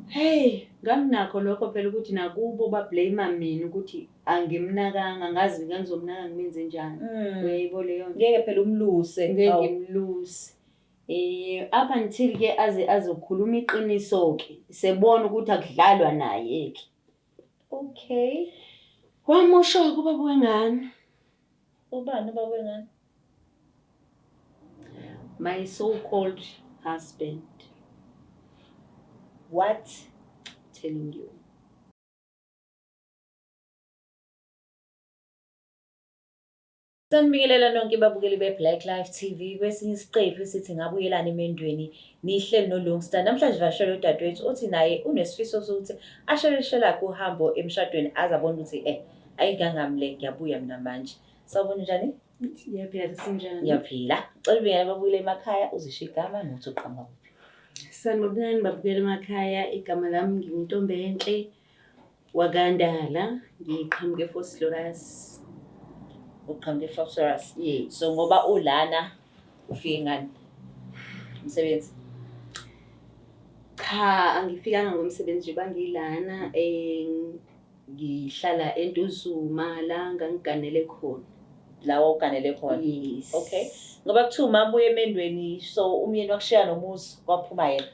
Hey, nganginakho lokho phela ukuthi nakubo ba-blame mina ukuthi angimnakanga, ngazi ngangizomnaka ngimenze njani. Uyayibo leyo nto. Ngeke phela umluse. Ngeke Awu. ngimluse. Up until ke aze azokhuluma iqiniso ke, sebona ukuthi akudlalwa naye ke. Okay. Wamusho-ke ubaba wengane. Ubani ubaba wengane? My so-called husband. What? Telling you. Sanibingelela nonke babukeli be-Black Life TV kwesinye isiqephu esithi ngabuyelana emendweni nihleli noLungstar. Namhlanje vashele udadewethu uthi naye unesifiso sokuthi asheleshe lakhe uhambo emshadweni aze abone ukuthi ayingangami le, ngiyabuya mina manje. Sawubona, njani? Ngiyaphila, sinjani? Ngiyaphila. Cela ubingelele ababukeli emakhaya, uzisho igama nokuthi uqhamuka kuphi. Sanibonani babukeli emakhaya, igama lami nginguNtombenhle wakaNdala, ngiqhamuke eVosloorus. Uqhamuke eVosloorus? Yes. So ngoba ulana ufike ngani? Umsebenzi? Cha, angifikanga ngomsebenzi nje, bangilana ngihlala eNtuzuma la ngangiganele khona. La wawuganele khona? Yes. Okay. Ngoba kuthiwa uma ubuya emendweni, so umyeni wakushiya nomuzi, kwaphuma yena.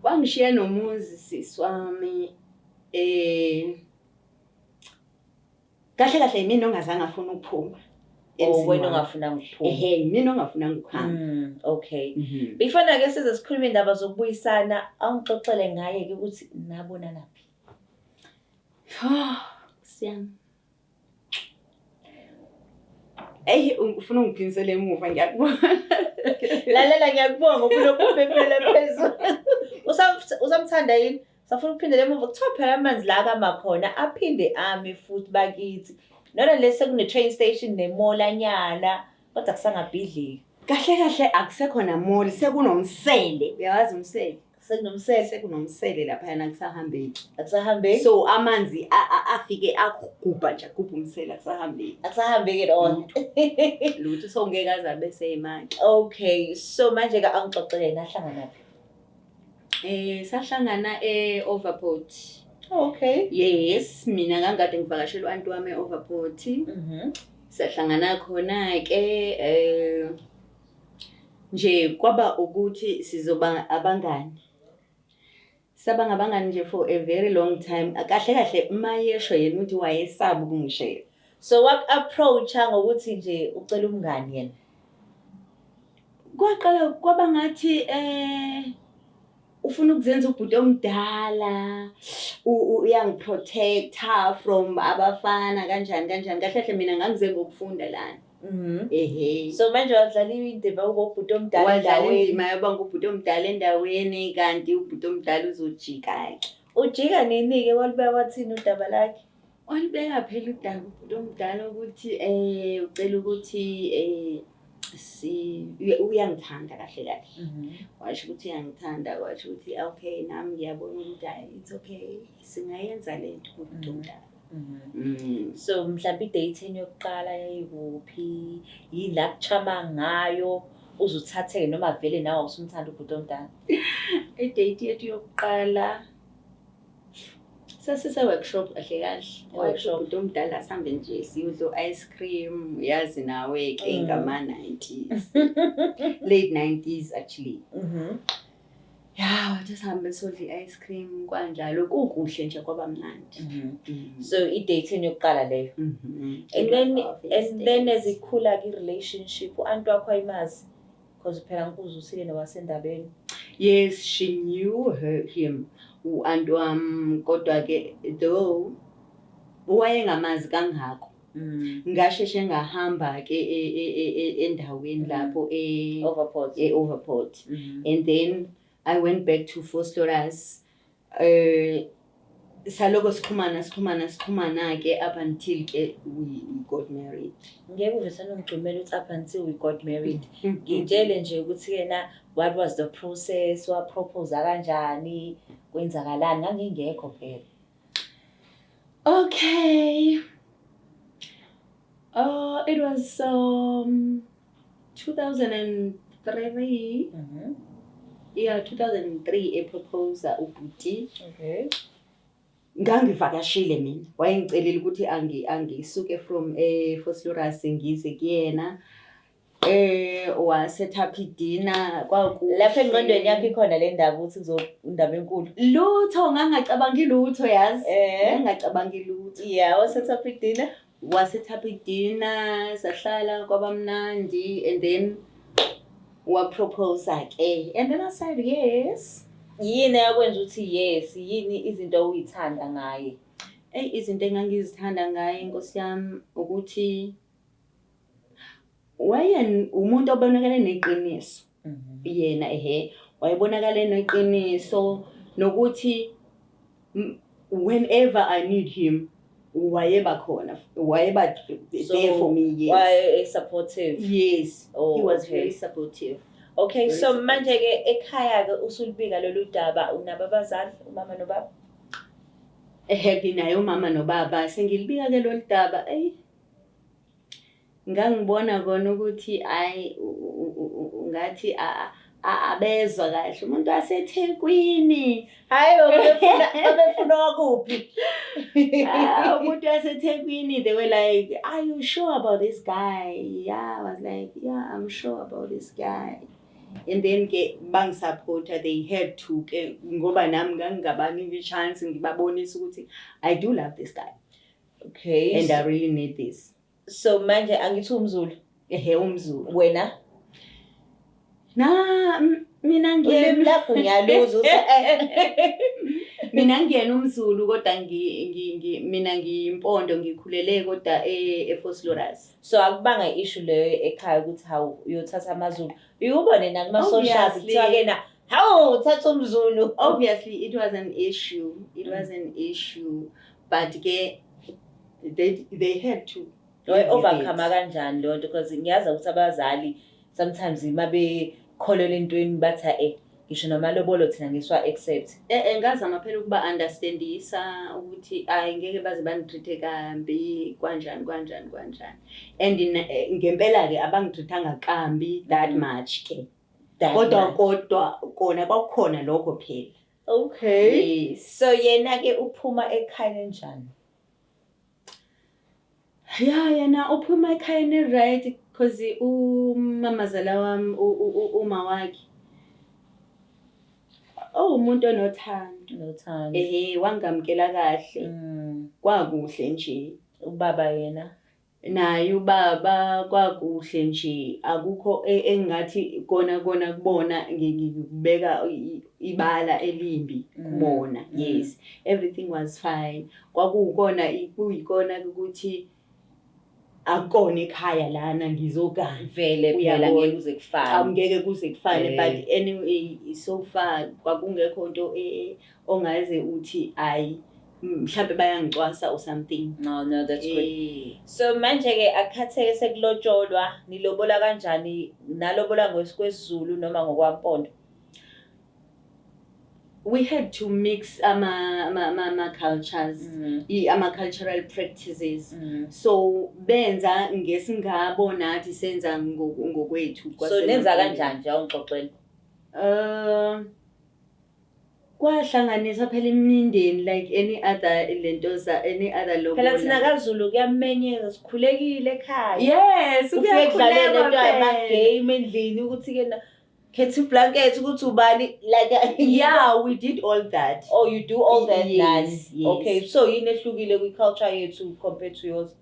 Wangishiya nomuzi sisi wami. Kahle kahle yimina ongazange afuna ukuphuma. Oh, wena ongafunanga ukuphuma. Ehhe, yimina ongafunanga ukuhamba. Okay. Befana ke size sikhulume indaba zokubuyisana, awungixoxele ngaye ke ukuthi nabonana phi. Siyami. Eyi, ufuna ungiphindisele emuva, ngiyakubona. Lalela, ngiyakubonga ufuna ukuphefumula phezulu. Usamthanda yini? Safuna ukuphindela emuva, kuthiwa phela amanzi la akama khona aphinde ame futhi bakithi. Nona le sekune train station nemolanyana, kodwa kusangabhidliki. Kahle kahle akusekhona mall, sekunomsele. Uyawazi umsele? Sekunomsele. Sekunomsele laphayana, akusahambeki. Akusahambeki. So amanzi afike agubha nje, agubha umsele, akusahambeki. Akusahambeki at all. Lutho, so ngeke aze abe seyimanje. Okay, so manje ke angixoxele nahlangana phi? Sahlangana e-Overport. Okay. Yes, mina ngangikade ngivakashela u-anti wami e-Overport. Sahlangana khona ke nje kwaba ukuthi sizoba abangani. Saba ngabangani nje for a very long time. Kahle kahle mayesho yena ukuthi wayesaba ukungishela. So waku-approach-a ngokuthi nje ucela umngani yena? Kwaqala kwaba ngathi ufuna ukuzenza ubhuti omdala, uyangiprotecta from abafana kanjani kanjani. Kahle kahle mina ngangize ngokufunda lana. Ehhe. So manje wadlala indima ubhuti omdala Wadlala endaweni. indima yoba ngubhuti omdala endaweni, kanti ubhuti omdala uzojika-ke. Ujika nini-ke? Walibeka wathini udaba lakhe? Walibeka phela udaba ubhuti omdala ukuthi ucela ukuthi uyangithanda kahle kahle. Washo ukuthi uyangithanda, washo ukuthi okay, nami ngiyabona ukuthi hayi, it's okay, singayenza le nto ubhuti omdala. So mhlawumbe i-date yenu yokuqala yayikuphi? Yini la kuchama ngayo? Uze uthatheke noma vele nawe awusumthanda ubhuti omdala? I-date yethu yokuqala sasise-workshop kahle kahle. E-workshop. Ubhuti omdala sihambe nje siyodla ice cream, uyazi nawe ke ngama-90s. Late 90s actually. Ya, wathi sihambe sodla i-ice cream kanjalo, kukuhle nje kwaba mnandi. So i-date yenu yokuqala leyo. And It was our first then date. as ikhula ke relationship, u-anti wakho ayimazi? Because phela ngikuze usile nowasendabeni. Yes, she knew him. U-anti wami, kodwa ke though wayengamazi kangako. Ngasheshe ngahamba ke endaweni lapho Overport. e-Overport. And then I went back to Vosloorus. Saloko sixhumana, sixhumana, sixhumana ke up until ke we got married. Ngeke uvesane ungigxumele uthi up until we got married. Ngitshele nje ukuthi yena what was the process, wa propose kanjani, kwenzakalani, ngangingekho phela. Okay. It was 2003. Yeah, 2003 eproposa ubhuti. Ngangivakashile mina, wayengicelile ukuthi angisuke from eVosloorus ngize kuyena. Wa set up idina, kwakuhle. Lapha engqondweni yakho ikhona le ndaba ukuthi indaba enkulu? Lutho, ngangingacabangi lutho, yazi. Ngangingacabangi lutho. Yeah, wa set up idina. Wa set up idina, sahlala kwaba mnandi, and then wa proposa ke. And then I said yes. Yini eyakwenza ukuthi yes? Yini izinto oyithanda ngaye? Eyi, izinto engangizithanda ngaye, Nkosi yami, ukuthi waye umuntu obonakala neqiniso. Yena ehe, wayebonakala eneqiniso, nokuthi whenever I need him wayeba khona, wayeba there for me, yes. Waye supportive? Yes. He was very supportive. Okay, Very so supportive. Manje ke ekhaya ke usulibika lolu daba, unabo abazali, umama nobaba? Ehe, nginaye umama nobaba. Sengilibika ke lolu daba. Eyi, ngangibona kona ukuthi ayi, ngathi abezwa kahle umuntu waseThekwini. Hayi, babefuna wakuphi? Ah, umuntu waseThekwini. They were like, "Are you sure about this guy?" Yeah, I was like, "Yeah, I'm sure about this guy." And then ke bangisupporta, they had to ke, ngoba nami ngangingabanika i-chance ngibabonisa ukuthi I do love this guy. And I really need this. So manje angithi umZulu? Ehe, umZulu. Wena? Na mina Ulimi ngiyena lakho ngiyaluzwa ukuthi Mina ngiyena umZulu, kodwa mina ngiyimpondo, ngikhulele kodwa eVosloorus. So akubanga issue leyo ekhaya ukuthi hawu, uyothatha amaZulu? Uyubone nakuma social Obviously. kuthiwa ke na, hawu, uthatha umZulu. Obviously it was an issue. It was an issue, but ke they had to live with Overcome it. Kanjani leyo nto? Because ngiyazi ukuthi abazali sometimes uma bekholelwa entweni bathi, ngisho namalobolo thina ngiswa accept. Ngazama phela ukuba understandisa ukuthi ayi, ngeke baze bangitreat kambi kanjani kanjani kanjani, and ngempela ke abangitreatanga kambi that much ke. That Kodwa much. Kodwa kona kwakukhona lokho phela. Yes. So yena ke uphuma ekhaya kanjani? Ya, yena uphuma ekhaya right, because umamazala wami, uma wakhe uwumuntu onothando. Nothando. Ehe, wangamkela kahle. Kwakuhle nje. Ubaba yena? Naye ubaba kwakuhle nje, akukho engingathi kona kona kubona ngikubeka ibala elimbi kubona. Yes, everything was fine. Kwakuwukona kuyikona ukuthi akukona ekhaya lana ngizogana. Vele phela Uyabona. ngeke kuze kufane. Angeke kuze kufane, but anyway, so far kwakungekho nto ongaze uthi ayi, mhlambe bayangicwasa or something. No, that's good. So manje ke akhatheke sekulotsholwa, nilobola kanjani? Nalobola ngesikwesiZulu noma ngokwampondo? We had to mix ama cultures, ama cultural practices. So benza ngesingabo, nathi senza ngokwethu. So nenza kanjani nje, awungixoxele? Kwahlanganiswa phela imindeni like any other lento za any other lobola. Phela thina kaZulu kuyamenyeza, sikhulekile ekhaya. Yes, Ufike kudlalele kuyakhulekwa lento phela. yama-game endlini ukuthi ke na khetha iblanket ukuthi ubani like. Yeah, we did all that. Oh, you do all that? Yes, Nani? yes. Okay, so yini ehlukile kwi-culture yethu compared to yours?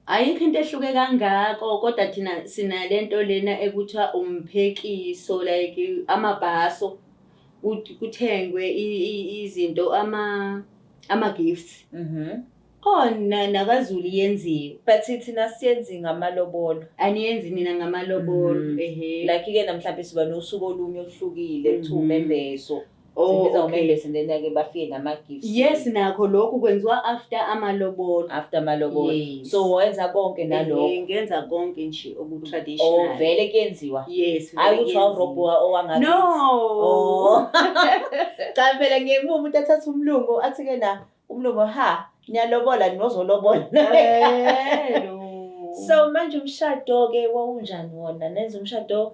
Ayikho into ehluke kangako, kodwa thina sinalento lena ekuthiwa umphekiso, like amabhaso, kuthengwe izinto, ama gifts. Oh, nakaZulu yenziwe. But thina siyenzi ngamalobolo. Aniyenzi nina ngamalobolo? Ehe. Like ke namhlanje siba nosuku olunye oluhlukile kuthiwa umembeso. Oh, Sibiza okay. umembeso and then ke bafike nama-gifts. Yes, nakho lokhu kwenziwa after amalobolo. After amalobolo. Yes. So wenza konke nalokho? Ehe, ngenza konke nje oku-traditional. Oh, vele kuyenziwa? Yes, Hayi vele ukuthi kuyenziwa. wawurobhowa owangakithi. No. Oh. Cha phela ngiyemuva umuntu athatha umlungu athi ke na umlungu ha niyalobola nozolobola. No. So manje umshado ke wawunjani wona? Nenza umshado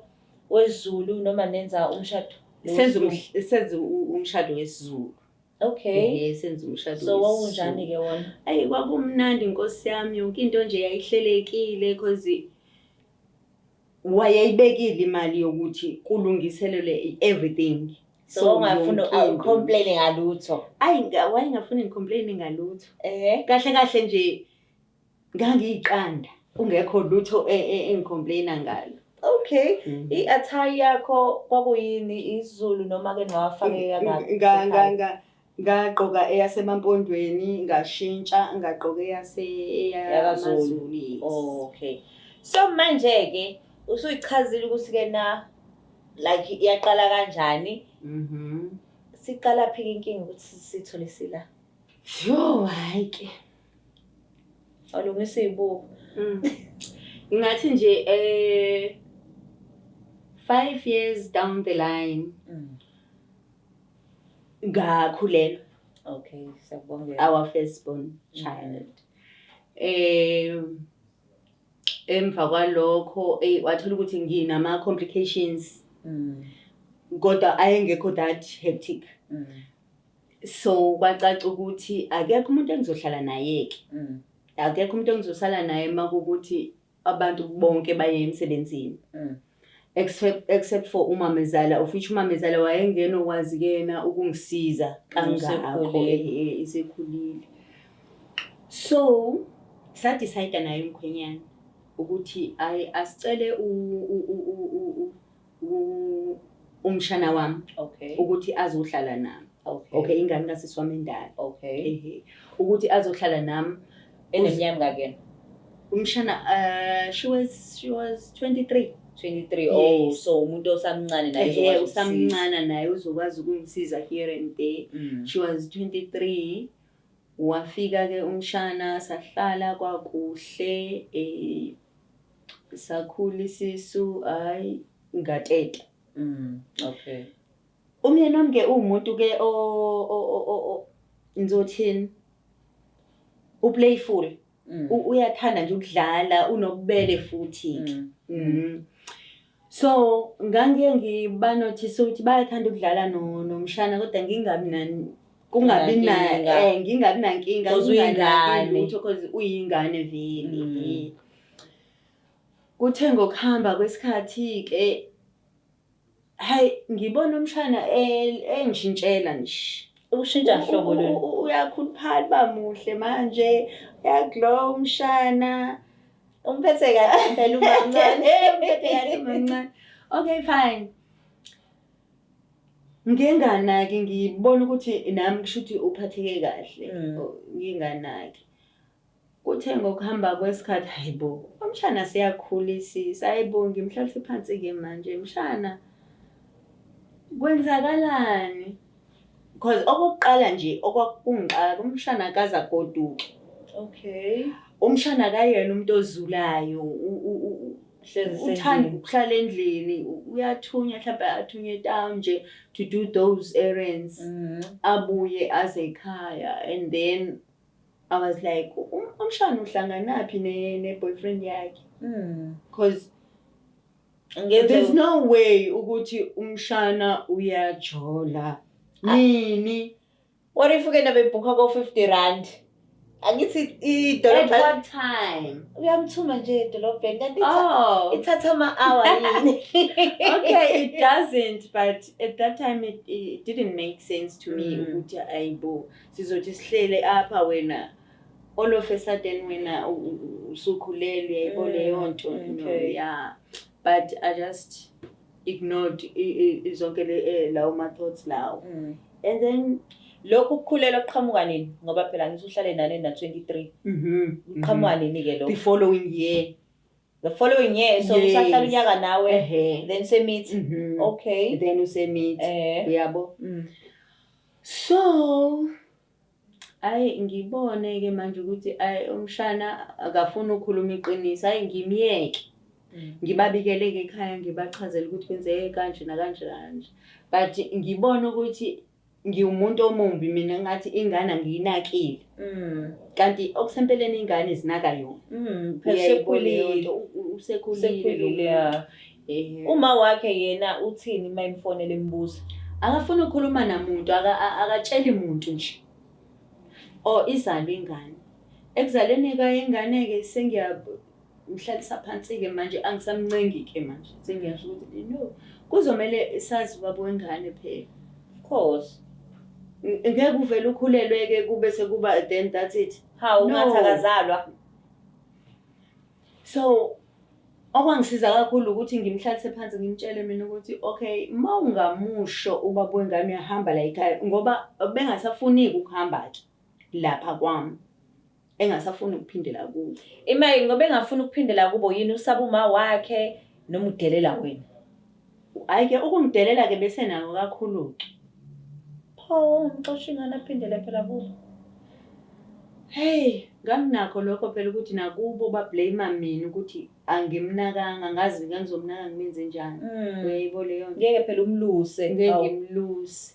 wesiZulu noma nenza umshado lo Senza wesiLungu? Senza umshado wesiZulu. Okay. Ehhe, senza umshado So wesiZulu. wawunjani-ke wona? Ayi, kwakumnandi nkosi yami, yonke into nje yayihlelekile 'cause wayeyibekile imali yokuthi kulungiselelwe everything. So wawungafuni yonke into awucomplain ngalutho? Ayi, wayengafuni ngicomplain ngalutho. Kahle kahle nje ngangiyiqanda, kungekho lutho engicomplaina ngalo. Okay. I-attire yakho kwakuyini, isiZulu noma-ke nowafake Ngagqoka eyasemaMpondweni, ngashintsha ngagqoka eyase YakaZulu. eyamaZulu, yes. Okay. So manje-ke usuyichazile ukuthi-ke na like iyaqala kanjani? Siqala phi inkinga ukuthi sithole sila? Yo, hhayi ke. Awulungisa iy'buko. Ngingathi nje 5 years down the line ngakhulelwa. Okay, siyakubongela. Our first born child. Emva kwalokho wathola ukuthi nginama complications kodwa ayengekho that hectic. So kwacaca ukuthi akekho umuntu engizohlala naye ke. Akekho umuntu engizosala naye makuwukuthi abantu bonke baye emsebenzini. Except for umamezala, of which umamezala wayengenokwazi kuyena ukungisiza kangako. Usekhulile. Esekhulile. So sadecide naye umkhwenyana ukuthi ayi, asicele umshana wami ukuthi azohlala nami. Okay, ingane kasisi wami endala. Ehhe. Ukuthi azohlala nami. Eneminyaka emingaki yena? Umshana, she was 23. 23. Oh, Yes. so umuntu osamncane naye Ehhe, uzokwazi ukusiza. usamncane naye uzokwazi ukungisiza here and there. She was 23. Wafika ke umshana, sahlala kwakuhle, sakhula isisu, hayi, ngateta. Umyeni wami ke uwumuntu ke o ngizothini? Uplayful. Uyathanda nje ukudlala, unobubele futhi ke. So ngangiye ngibanothise ukuthi bayathanda ukudlala no nomshana, kodwa ngingabi na kungabi na Nankinga. Ngingabi nankinga, 'Cause nginganaki uyingane. lutho 'cause uyingane vele. Kuthe ngokuhamba kwesikhathi ke, hayi, ngibona umshana engishintshela nje. Ushintsha hlobo lolu. Uyakhuluphala, uba muhle manje, uyaglow umshana. Umphethe kahle phela umamncane. Umphethe kahle umamncane. Okay, fine. Nginganaki, ngibona ukuthi nami kusho ukuthi uphatheke kahle. Nginganaki. Kuthe ngokuhamba kwesikhathi, hayibo, umshana siyakhulisisa, hayibo, ngimhlalise phansi-ke manje, mshana, kwenzakalani? Because okokuqala nje okwakungixaka, umshana akaze agoduke. Umshana akayena umuntu ozulayo, Hlezi uthanda sendlini. ukuhlala endlini, uyathunywa mhlampe athunywe etown nje to do those errands. Abuye aze ekhaya, and then I was like, umshana uhlanganaphi ne-boyfriend yakhe? Because there's no way ukuthi umshana uyajola. Nini? What if ke nabebhukha ko 50 rand? Angithi At idolobha what time? Uyamthuma nje edolobheni kanti Oh. ithatha ama-hour yini? Okay, it doesn't, but at that time it didn't make sense to me ukuthi ayibo, sizothi sihlele apha, wena all of a sudden wena usukhulelwe, uyayibona leyo nto. No, yeah. But I just ignored zonke lawo ma thoughts lawo. And then Lokhu ukukhulelwa kuqhamuka nini? Ngoba phela ngithi uhlale nane na 23. Kuqhamuka nini ke lokho? The following year. The following year, so Yes. usahlala unyaka nawe, Ehhe. then semithi. Okay. Then usemithi. Uyabo? So ayi, ngibone ke manje ukuthi ayi, umshana akafuni ukukhuluma iqiniso, ayi, ngimiyeke. Ngibabikele ke ekhaya, ngibachazele ukuthi kwenzeke kanje nakanje kanje. But ngibona ukuthi ngiwumuntu omumbi mina, ngathi ingane angiyinakile. Kanti okusempeleni ingane zinaka yona. Phela Uyayibona leyo usekhulile. nto, usekhulile lo Usekhulile, muntu. Yeah. Ehhe. Uma wakhe yena uthini uma emfonela embuza? Akafuni ukukhuluma namuntu, akatsheli muntu nje. Oh, izalwe ingane. Ekuzaleni kwayo ingane-ke sengiyamhlalisa phansi-ke manje, angisamncengi-ke manje. Sengiyasho ukuthi no, kuzomele sazi ubaba wengane phela. Of course. Ngeke uvele ukhulelwe-ke kube sekuba then that's it. Hawu, No. ungathi akazalwa. So okwangisiza kakhulu ukuthi ngimhlalise phansi ngimtshele mina ukuthi okay, uma ungamusho ubaba wengane uyahamba la ekhaya, ngoba bengasafuni ukuhamba-ke lapha kwami, engasafuni ukuphindela kubo. Imali ngoba engafuni ukuphindela kubo yini, usaba uma wakhe noma udelela wena? Hhayi-ke ukungidelela-ke bese nako kakhulu-ke. Pho ungimxosha ingane aphindele phela kubo. Hey, nganginakho lokho phela ukuthi nakubo ba-blame mina ukuthi angimnakanga, ngazi ngangizomnaka ngimenze njani. Uyayibo leyo nto. Ngeke phela umluse. Ngeke ngimluse.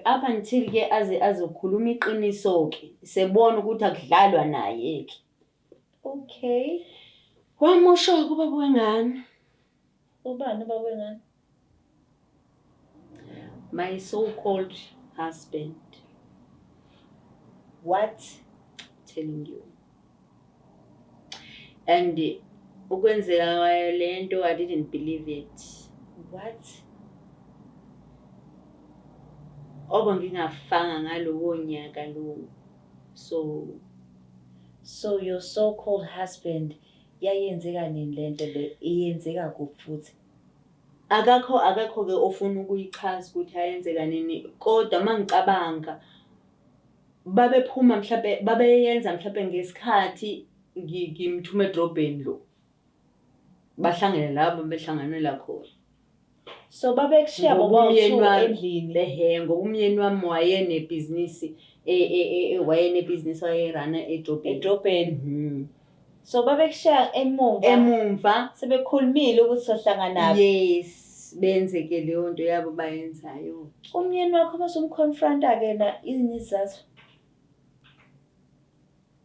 Up until ke aze azokhuluma iqiniso-ke, sebona ukuthi akudlalwa naye-ke. Okay. Wamusho-ke ubaba wengane. Ubani ubaba wengane? My so-called husband. What? Telling you. And ukwenzeka kwayo le nto, I didn't believe it. What? Obo ngingafanga ngalowo nyaka lowo. So So your so-called husband yayenzeka nini lento le? Iyenzeka kuphi futhi? Akakho ke ofuna ukuyichaza ukuthi ayenzeka nini, kodwa mangicabanga babephuma mhlambe babeyenza mhlambe ngesikhathi ngimthuma edrobheni lo. Bahlangene labo behlanganela khona. So babekushiya Ngoba umyeni bobawu-two wami- endlini. Ehhe, ngoba umyeni wami wayenebhizinisi wayenebhizinisi wayerana edrobheni. Edrobheni. So babekushiya emumva. Emumva. Sebekhulumile ukuthi sohlanganaphi. Yes, benze ke leyo nto yabo bayenzayo. Umyeni wakho masumconfronta ke na yini isizathu?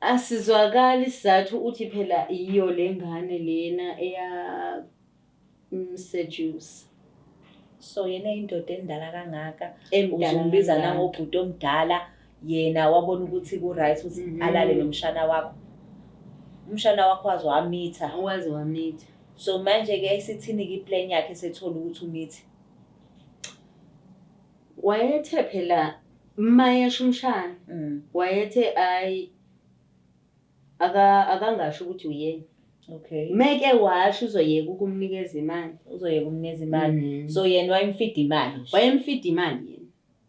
Asizwakali isizathu, uthi phela iyo le ngane lena eya mseduce. So yena indoda endala kangaka, Emdala uzumbiza kangaka. nangobhuti omdala, yena wabona ukuthi ku-right ukuthi alale nomshana wakho. Umshana wakho waze wamitha. Waze wamitha. So manje-ke isithini-ke iplan yakhe esethola ukuthi umithi? Wayethe phela mayesho umshana, wayethe ayi akangasho ukuthi uyena. Okay. Meke washo uzoyeka ukumnikeza imali. Uzoyeka ukumnikeza imali. So yena wayemfida imali nje. Wayemfida imali yena.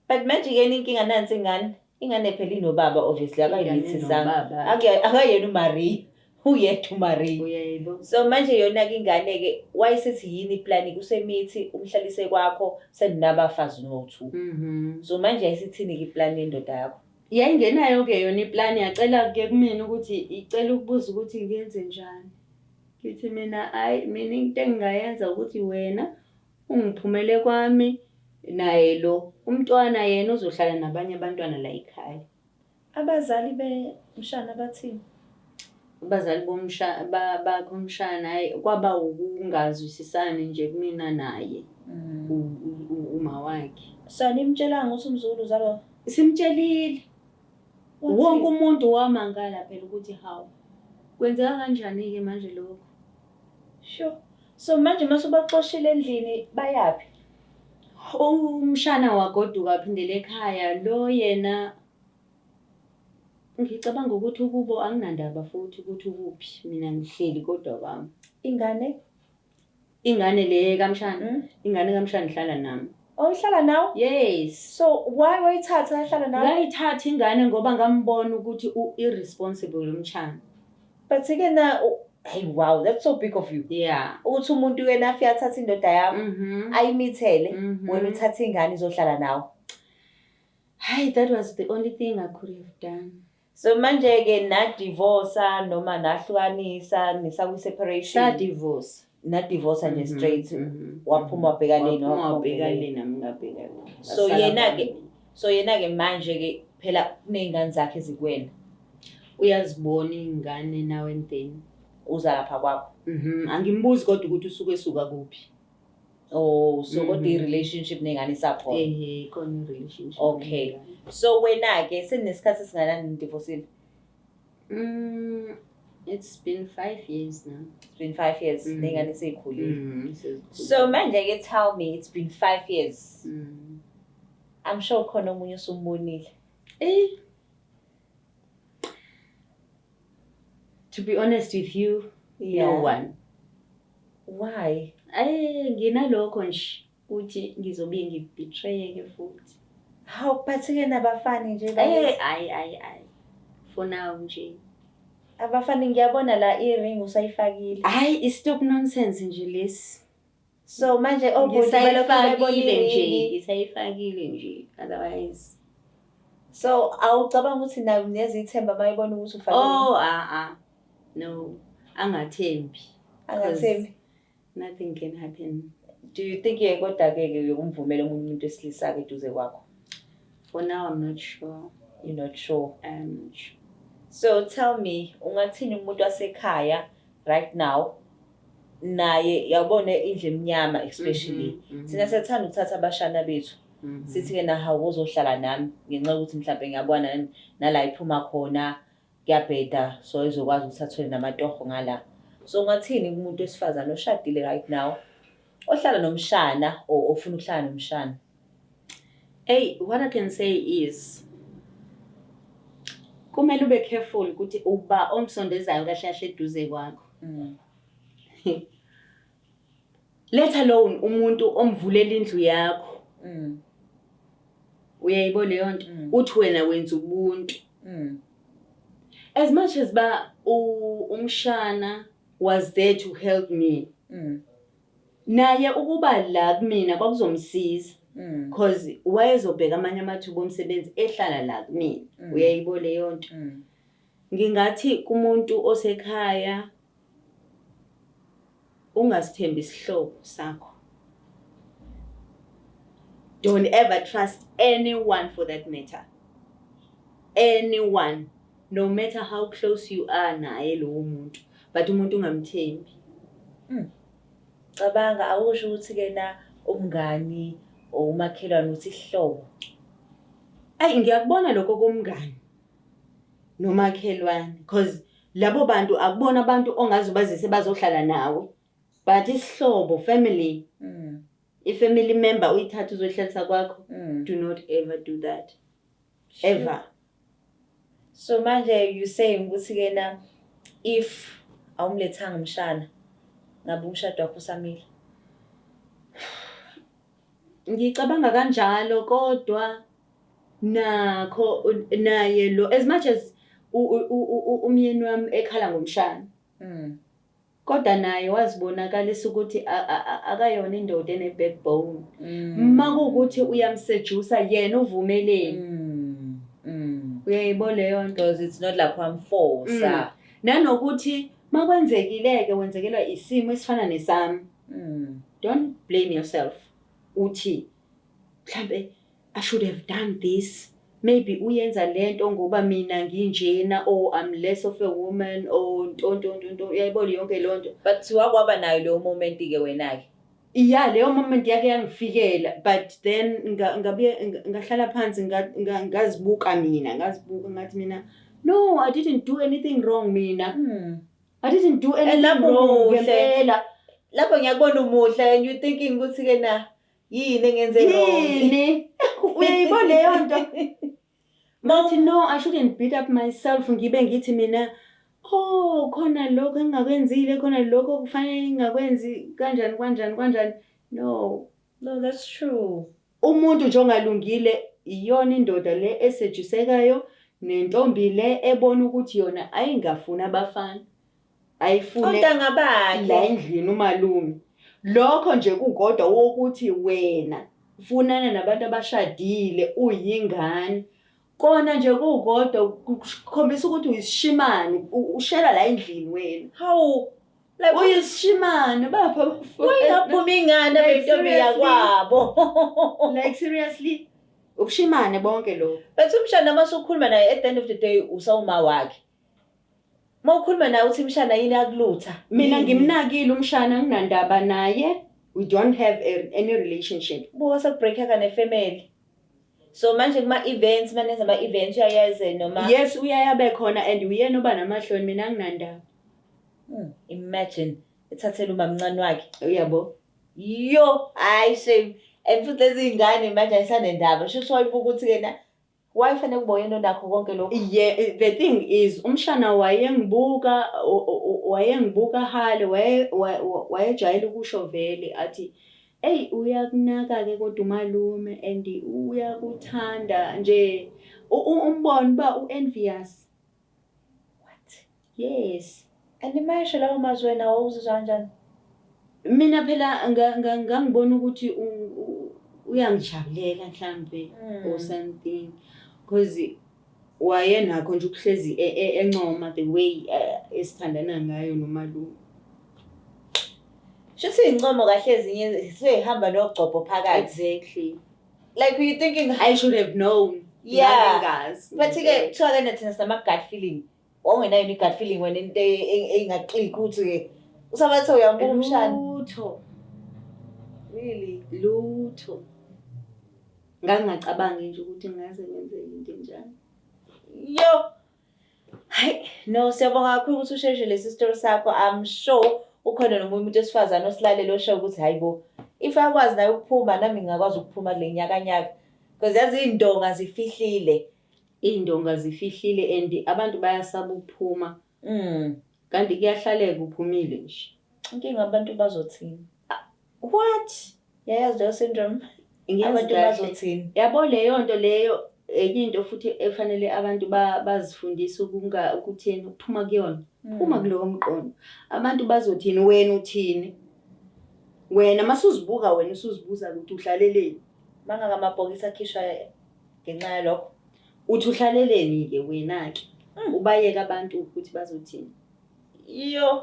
But manje-ke inkinga nansi ingane. Ingane phela inobaba obviously akayimithisanga. Inobaba. Akayena uMarie. Uyedwa uMarie. Uyayibo. So manje yona-ke ingane-ke wayesethi yini iplani kusemithi umhlalise kwakho seninabafazi no-two. So manje yayisithini-ke iplani yendoda yakho? Yayingenayo-ke yona iplani, yacela-ke kumina ukuthi icela ukubuza ukuthi ngenze njani. Ngithi mina hhayi, mina into engingayenza ukuthi wena ungiphumele kwami naye lo. Umntwana yena uzohlala nabanye abantwana la ekhaya. Abazali bemshana bathini? Abazali bakhe umshana, hhayi, kwaba ukungazwisisani nje kumina naye. Uma wakhe. So animtshelanga ukuthi umzukulu uzalwa? Simtshelile. Wathini? Wonke umuntu wamangala phela ukuthi hawu, kwenzeka kanjani-ke manje lokho? Sure. So manje mase ubaxoshile endlini bayaphi? Umshana wagoduka aphindele ekhaya, lo yena ngicabanga ukuthi ukubo anginandaba futhi ukuthi ukuphi, mina ngihleli kodwa kwami. Ingane? Ingane le kamshana, ingane kamshana ihlala nami. Oh, ihlala nawe? Yes. So why wayithatha yahlala nawe? Ngayithatha ingane ngoba ngambona ukuthi u-irresponsible umshana. But ke na, hey wow, that's so big of you. Yeah. Ukuthi umuntu yena afike athathe indoda yakho, ayimithele, wena uthathe ingane izohlala nawe. Hey, that was the only thing I could have done. So manje ke na divorce noma nahlukanisa nisa separation. Sa divorce. Na divorce nje straight. Waphuma wabheka lena, Waphuma waphuma wabheka wabheka lena. lena, mina ngabheka lena. So Ngasala yena ke, kwami. so yena ke manje ke phela kuney'ngane zakhe ezikuwena. Uyazibona iy'ngane now and then. Uza lapha kwakho. Angimbuzi kodwa ukuthi usuke esuka kuphi. Oh, so kodwa i-relationship nengane isakhona. Ehe, khona i-relationship. Okay. So wena-ke seninesikhathi esingakanani nidivosile? It's been 5 years now. It's been 5 years. Ney'ngane sey'khulile. Sezikhulile. So manje-ke tell me, it's been 5 years. I'm sure khona omunye osumbonile. Eh. To be honest with you, no one. Why? Eh, nginalokho nje ukuthi ngizobuye ngibetrayeke futhi. Hawu, but-ke nabafani nje Eh, bakithi. ayi ayi ayi. For now nje. Abafani ngiyabona la i-ring usayifakile. Hayi, i-stop nonsense nje lesi. So manje obhuti balokhu bebona Ngisayifakile nje, i-ring. ngisayifakile nje. Otherwise. So awucabanga ukuthi nayo nezithemba mayibona ukuthi ufake i-ring? Oh, ah ah. No, angathembi. Angathembi. Nothing can happen. Do you think-ke kodwa-ke ke uyokumvumela omunye umuntu wesilisa-ke eduze kwakho? For now I'm not sure. You're not sure. I'm not sure. So tell me, ungathini umuntu wasekhaya right now naye yabona indlu emnyama especially. Thina siyathanda ukuthatha abashana bethu. Sithi-ke na hawu, uzohlala nami ngenxa yokuthi mhlampe ngiyabona nala iphuma khona kuyabheda, so izokwazi ukuthi athole namatoho ngala. So ungathini kumuntu wesifazane oshadile right now ohlala nomshana or ofuna ukuhlala nomshana? Hey, what I can say is kumele ube careful ukuthi uba omsondezayo kahle kahle eduze kwakho. Let alone umuntu omvulela indlu yakho. Uyayibona leyo nto? Mm. Uthi wena wenza ubuntu. As much as ba umshana was there to help me. Naye ukuba la kumina kwakuzomsiza. 'Cause wayezobheka amanye amathuba omsebenzi ehlala la kumina. Uyayibona leyo nto? Ngingathi kumuntu osekhaya, ungasithembi isihlobo sakho. Don't ever trust anyone for that matter. Anyone, no matter how close you are naye lowo muntu, but umuntu ungamthembi. Cabanga, awusho ukuthi-ke na umngani or umakhelwane, uthi isihlobo. Ayi, ngiyakubona lokho komngani nomakhelwane, 'cause labo bantu akubona abantu ongaze ubazise bazohlala nawe, but isihlobo, family, i-family member uyithathe uzoyihlalisa kwakho, do not ever do that. Ever. So manje you saying ukuthi-ke na if awumlethanga umshana, ngabe umshado wakho usamile? Ngicabanga kanjalo, kodwa nakho naye lo, as much as umyeni wami ekhala ngomshana, kodwa naye wazibonakalisa ukuthi akayona indoda ene-backbone. Makuwukuthi uyamseduce-a yena, uvumeleni? Uyayibona leyo nto? Because it's not like wamforce. Nanokuthi makwenzekile-ke wenzekelwa isimo esifana nesami, don't blame yourself. Uthi mhlambe I should have done this. Maybe uyenza lento ngoba mina nginjena or I'm less of a woman or nto nto nto nto, uyayibona yonke leyo nto. But wakwaba nayo leyo moment-ke wena-ke? Ya, leyo moment yake yangifikela, but then ngabuye ngahlala phansi, ngazibuka mina, ngazibuka, ngathi mina, no, I didn't do anything wrong mina. I didn't do anything Lapho wrong muhle. ngempela. Lapho ngiyakubona umuhle and you thinking ukuthi-ke na yini engenze wrong? Yini? Uyayibona leyo nto? Ngathi no, I shouldn't beat up myself, ngibe ngithi mina, oh, khona lokho engingakwenzile, khona lokho kufanele ngingakwenzi, kanjani kanjani kanjani. No. No, that's true. Umuntu nje ongalungile iyona indoda le eseduce-ekayo nentombi le ebona ukuthi yona ayingafuni abafana. Ayifune Ontanga la bakhe. endlini umalume. Lokho nje kukodwa wokuthi wena ufunana nabantu abashadile uyingane. Kona nje kukodwa kukhombisa ukuthi uyisishimane, ushela la endlini wena. Hawu. Like Uyisishimane bapha abafowenu. Uyingaphuma ingane Like, bentombi seriously? yakwabo. Like seriously, ubushimane bonke lokho. But umshana mase ukhuluma naye, at the end of the day usawuma wakhe. Uma ukhuluma naye uthi mshana yini akulutha. Mina Yini? ngimnakile umshana, nginandaba naye. We don't have any relationship. Buka sekubreakeka nefamily. So manje kuma-events, manenza ama-events uyayaze noma? Yes, uyayabe khona and uyena oba namahloni, mina nginandaba. Imagine ethathela umamncane wakhe. Uyabo. Yo, hayi shame. And futhi lezi iy'ngane manje ayisanendaba. Shuthi wayibuka ukuthi yena why fanele kube uyena onakho konke lokhu? Yeah, the thing is umshana wayengibuka, wayengibuka hale, wayejwayele ukusho vele athi, "Eyi, uyakunaka-ke kodwa umalume and uyakuthanda nje." Umbone uba u-envious. What? Yes. And mayesho lawo mazwi wena wawuzizwa kanjani? Mina phela ngangibona ukuthi uyangijabulela mhlambe or something, because wayenakho nje ukuhlezi encoma the way esithandana ngayo nomalume. Shuthi iy'ncomo kahle ezinye zihamba nogcobho phakathi. Exactly. Like you thinking I should have known. Yeah. Ngangingazi. But-ke kuthiwa-ke thina sinama-gut feeling. Wawungenayo i-gut feeling wena, into engaclick ukuthi-ke usabathe uyambuka umshana? Lutho. Really? Lutho. Ngangingacabangi nje ukuthi ngaze kwenzeke into enjalo. Yo. Hayi, no, siyabonga kakhulu ukuthi usheshe lesi story sakho. I'm sure ukhona nomunye umuntu wesifazane osilalele osho ukuthi hayibo, if akwazi naye ukuphuma, nami ngingakwazi ukuphuma kule nyakanyaka. Because yazi iy'ndonga zifihlile. Iy'ndonga zifihlile and abantu bayasaba ukuphuma. Kanti kuyahlaleka uphumile nje. Inkinga abantu bazothini? What? Yayazi leyo syndrome? Ngiyazi Abantu kahle. bazothini? Yabo leyo nto leyo, enye into futhi efanele abantu bazifundise ukuthini, ukuphuma kuyona. Phuma kulowo mqondo. Abantu bazothini, wena uthini? Wena masuzibuka wena usuzibuza ukuthi uhlaleleni. Mangaka amabhokisi akhishwa ngenxa yalokho. Uthi uhlaleleni-ke wena-ke? Ubayeke abantu ukuthi bazothini. Yo.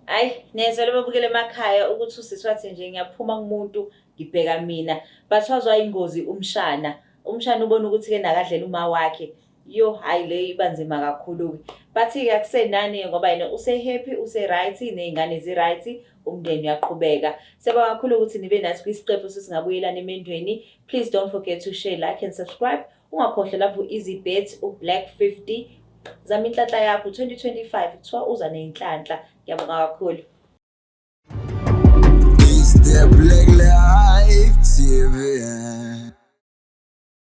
Hayi, nezwe lababukele emakhaya ukuthi usisi wathi nje ngiyaphuma kumuntu, ngibheka mina. But wazwa ingozi umshana. Umshana ubona ukuthi-ke nakadlela uma wakhe. Yo, hayi le iba nzima kakhulu-ke. But-ke akusenani ngoba yena use-happy, use-right, ney'ngane zi-right, umndeni uyaqhubeka. Siyabonga kakhulu ukuthi nibe nathi kwisiqephu sesingabuyelana emendweni. Please don't forget to share, like and subscribe. Ungakhohlwa lapho Easy Bet, u-Black 50. Zama inhlanhla yakho 2025, kuthiwa uza nenhlanhla. Ngiyabonga kakhulu. It's the Black Life TV.